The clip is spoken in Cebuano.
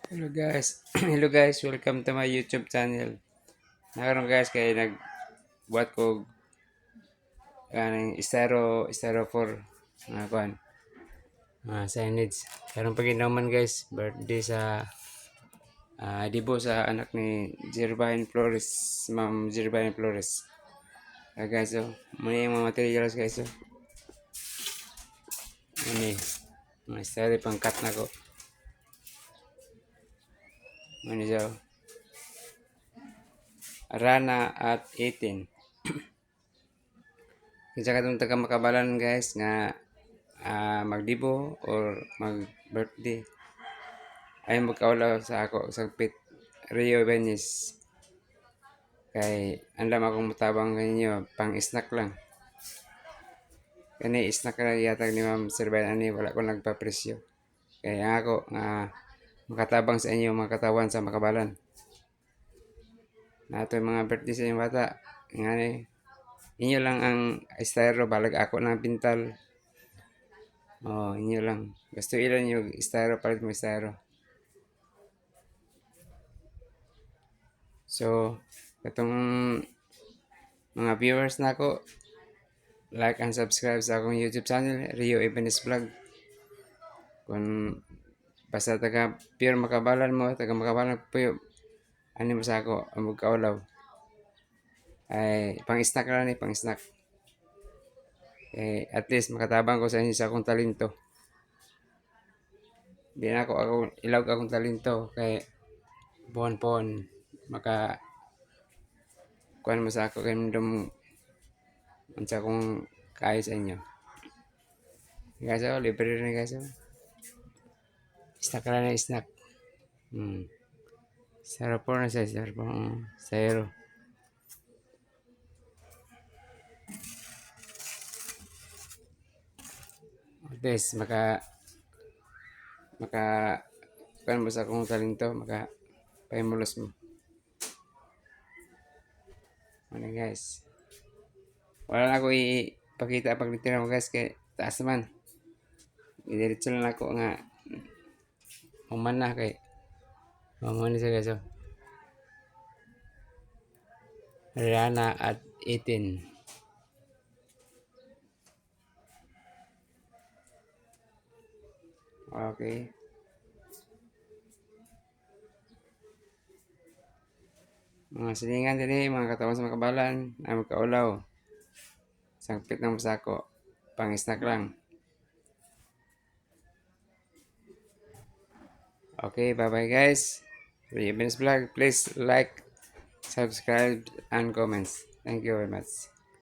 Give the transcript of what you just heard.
Hello guys, hello guys, welcome to my YouTube channel. Nakaroon guys kay nagbuhat ko kaning styrofoam mga kuan, mga signage. Karon pag man guys, birthday sa dibo sa anak ni Jervine Flores, Ma'am Jervine Flores. Ah, guys, oh, muna yung mga materials, guys, oh. Ano eh, mga styro pang cut na ko. Ano siya, oh. Rana at 18. Kinsa katong taga Makabalan guys nga magdibo or mag birthday ay magkaulaw sa ako sagpit Rio Ibanez kay andam akong mutabang ninyo, pang snack lang kani, snack ra yatag ni Ma'am Servine ani, wala ko nagpapresyo kay ang ako nga makatabang sa inyo, mga katawan sa Makabalan nato, mga birthday sa inyong bata ngani, inyo lang ang styro, balag ako ng pintal. Oh, inyo lang. Gusto ilan yung styro, palit mo styro. So, katong mga viewers nako, like and subscribe sa akong YouTube channel, Rio Ibanez Vlog. Kung basta taga pure Makabalan mo, taga Makabalan puyo, ano mo sa ako, ang magkaulaw. Ay, pang snack lang ni, pang snack. Eh, at least makatabang ko sa inyo sa akong talento. Di na ako ilawg akong talento kay buwan-buwan maka kuan mo sa ako kay dum unsa akong kaya sa inyo. Guys, oh, libre rin guys. Oh. Snack lang na snack. Styrofoam na siya, styrofoam. Styro. At least maka kuan mo sa akong talento, maka pahimulos mo. Ano guys. Wala na ako ipakita pag mo guys kay taas man. Idiretso lang ako nga human na kay human na siya guys. Oh. Rihanna at 18. Okay. Mga silingan din eh, mga katawan sa Makabalan, ay magkaulaw. Sangpit ng masako, pang snack lang. Okay, bye-bye guys. Rio Vlog, please like, subscribe, and comments. Thank you very much.